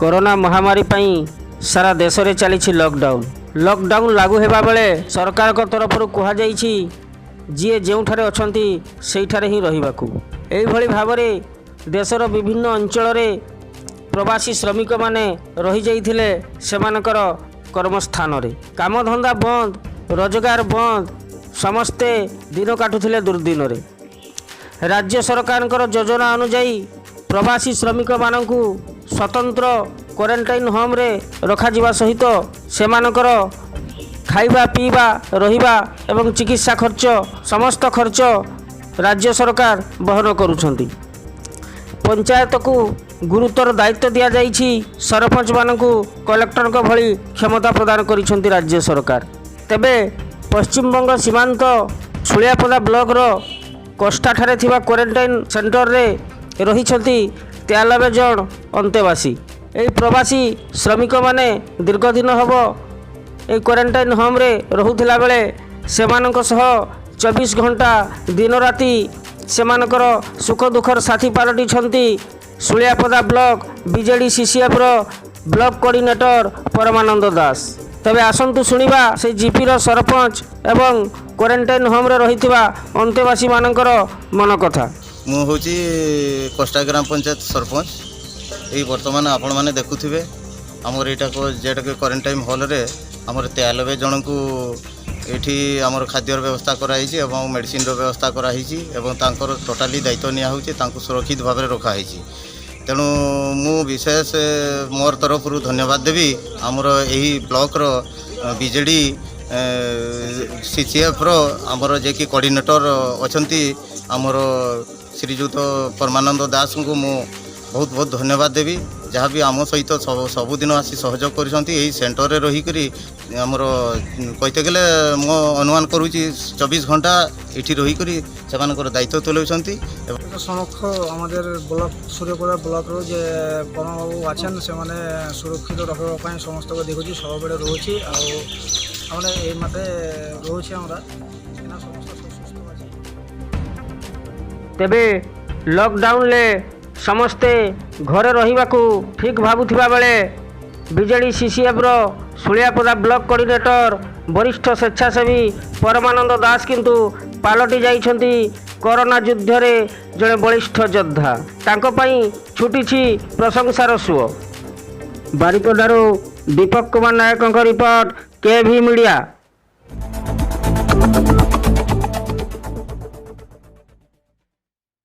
Corona ମହାମାରୀ ପାଇଁ ସାରା ଦେଶରେ ଚାଲିଛି ଲକଡାଉନ୍। ଲକଡାଉନ୍ ଲାଗୁ ହେବା ବେଳେ ସରକାରଙ୍କ ତରଫରୁ କୁହାଯାଇଛି, ଯିଏ ଯେଉଁଠାରେ ଅଛନ୍ତି ସେଇଠାରେ ହିଁ ରହିବାକୁ। ଏଇଭଳି ଭାବରେ ଦେଶର ବିଭିନ୍ନ ଅଞ୍ଚଳରେ ପ୍ରବାସୀ ଶ୍ରମିକମାନେ ରହିଯାଇଥିଲେ ସେମାନଙ୍କର କର୍ମସ୍ଥାନରେ। କାମଧନ୍ଦା ବନ୍ଦ, ରୋଜଗାର ବନ୍ଦ, ସମସ୍ତେ ଦିନ କାଟୁଥିଲେ ଦୁର୍ଦିନରେ। ରାଜ୍ୟ ସରକାରଙ୍କର ଯୋଜନା ଅନୁଯାୟୀ ପ୍ରବାସୀ ଶ୍ରମିକମାନଙ୍କୁ ସ୍ୱତନ୍ତ୍ର କ୍ୱାରେଣ୍ଟାଇନ୍ ହୋମ୍ରେ ରଖାଯିବା ସହିତ ସେମାନଙ୍କର ଖାଇବା, ପିଇବା, ରହିବା ଏବଂ ଚିକିତ୍ସା ଖର୍ଚ୍ଚ, ସମସ୍ତ ଖର୍ଚ୍ଚ ରାଜ୍ୟ ସରକାର ବହନ କରୁଛନ୍ତି। ପଞ୍ଚାୟତକୁ ଗୁରୁତର ଦାୟିତ୍ୱ ଦିଆଯାଇଛି। ସରପଞ୍ଚମାନଙ୍କୁ କଲେକ୍ଟରଙ୍କ ଭଳି କ୍ଷମତା ପ୍ରଦାନ କରିଛନ୍ତି ରାଜ୍ୟ ସରକାର। ତେବେ ପଶ୍ଚିମବଙ୍ଗ ସୀମାନ୍ତ ଶୁଳିଆପଦା ବ୍ଲକର କୋଷ୍ଟାଠାରେ ଥିବା କ୍ୱାରେଣ୍ଟାଇନ୍ ସେଣ୍ଟରରେ ରହିଛନ୍ତି 93 ଜଣ ଅନ୍ତେବାସୀ। ଏହି ପ୍ରବାସୀ ଶ୍ରମିକମାନେ ଦୀର୍ଘ ଦିନ ହେବ ଏହି କ୍ୱାରେଣ୍ଟାଇନ୍ ହୋମ୍ରେ ରହୁଥିଲା ବେଳେ ସେମାନଙ୍କ ସହ 24 ଘଣ୍ଟା ଦିନରାତି ସେମାନଙ୍କର ସୁଖ ଦୁଃଖର ସାଥୀ ପାଲଟିଛନ୍ତି ଶୁଳିଆପଦା ବ୍ଲକ ବିଜେଡ଼ି ସିସିଏଫ୍ର ବ୍ଲକ କୋଅର୍ଡିନେଟର ପରମାନନ୍ଦ ଦାସ। ତେବେ ଆସନ୍ତୁ ଶୁଣିବା ସେ ଜିପିର ସରପଞ୍ଚ ଏବଂ କ୍ୱାରେଣ୍ଟାଇନ୍ ହୋମ୍ରେ ରହିଥିବା ଅନ୍ତେବାସୀମାନଙ୍କର ମନ କଥା। ମୁଁ ହେଉଛି କୋଷ୍ଟା ଗ୍ରାମ ପଞ୍ଚାୟତ ସରପଞ୍ଚ। ଏଇ ବର୍ତ୍ତମାନ ଆପଣମାନେ ଦେଖୁଥିବେ, ଆମର ଏଇଟାକୁ ଯେଉଁଟାକି କ୍ୱାରେଣ୍ଟାଇନ୍ ହଲ୍ରେ ଆମର 93 ଜଣଙ୍କୁ ଏଇଠି ଆମର ଖାଦ୍ୟର ବ୍ୟବସ୍ଥା କରାହେଇଛି ଏବଂ ମେଡ଼ିସିନର ବ୍ୟବସ୍ଥା କରାହେଇଛି ଏବଂ ତାଙ୍କର ଟୋଟାଲି ଦାୟିତ୍ୱ ନିଆହେଉଛି, ତାଙ୍କୁ ସୁରକ୍ଷିତ ଭାବରେ ରଖାହେଇଛି। ତେଣୁ ମୁଁ ବିଶେଷ ମୋର ତରଫରୁ ଧନ୍ୟବାଦ ଦେବି ଆମର ଏହି ବ୍ଲକର ବିଜେଡ଼ି ସିସିଏଫ୍ର ଆମର ଯିଏକି କୋଅର୍ଡ଼ିନେଟର ଅଛନ୍ତି, ଆମର ଶ୍ରୀଯୁକ୍ତ ପରମାନନ୍ଦ ଦାସଙ୍କୁ ମୁଁ ବହୁତ ବହୁତ ଧନ୍ୟବାଦ ଦେବି, ଯାହାବି ଆମ ସହିତ ସବୁଦିନ ଆସି ସହଯୋଗ କରୁଛନ୍ତି। ଏହି ସେଣ୍ଟରରେ ରହିକରି ଆମର କହିତେ ଗଲେ ମୁଁ ଅନୁମାନ କରୁଛି, 24 ଘଣ୍ଟା ଏଠି ରହିକରି ସେମାନଙ୍କର ଦାୟିତ୍ୱ ତୁଲାଉଛନ୍ତି ଏବଂ সমক্ষ আমাদের ব্লক, ସୂର୍ଯ୍ୟପଦା ବ୍ଲକରୁ ଯେ ପରମବାବୁ ଅଛନ୍, ସେମାନେ ସୁରକ୍ଷିତ ରଖିବା ପାଇଁ ସମସ୍ତଙ୍କୁ ଦେଖୁଛି, ସବୁବେଳେ ରହୁଛି। ଆଉ আমরা এই মাঠে রହୁଛି আমরা ଏଇନା ସମସ୍ତ ସୁସ୍ଥ ଅଛି। ତେବେ ଲକଡାଉନରେ ସମସ୍ତେ ଘରେ ରହିବାକୁ ଠିକ୍ ଭାବୁଥିବା ବେଳେ ବିଜେଡ଼ି ସିସିଏଫ୍ର ଶୁଳିଆପଦା ବ୍ଲକ କୋଅର୍ଡିନେଟର ବରିଷ୍ଠ ସ୍ୱେଚ୍ଛାସେବୀ ପରମାନନ୍ଦ ଦାସ କିନ୍ତୁ ପାଲଟି ଯାଇଛନ୍ତି କରୋନା ଯୁଦ୍ଧରେ ଜଣେ ବଳିଷ୍ଠ ଯୋଦ୍ଧା। ତାଙ୍କ ପାଇଁ ଛୁଟିଛି ପ୍ରଶଂସାର ସୁଅ। ବାରିପଦାରୁ ଦୀପକ କୁମାର ନାୟକଙ୍କ ରିପୋର୍ଟ, କେଭି ମିଡ଼ିଆ।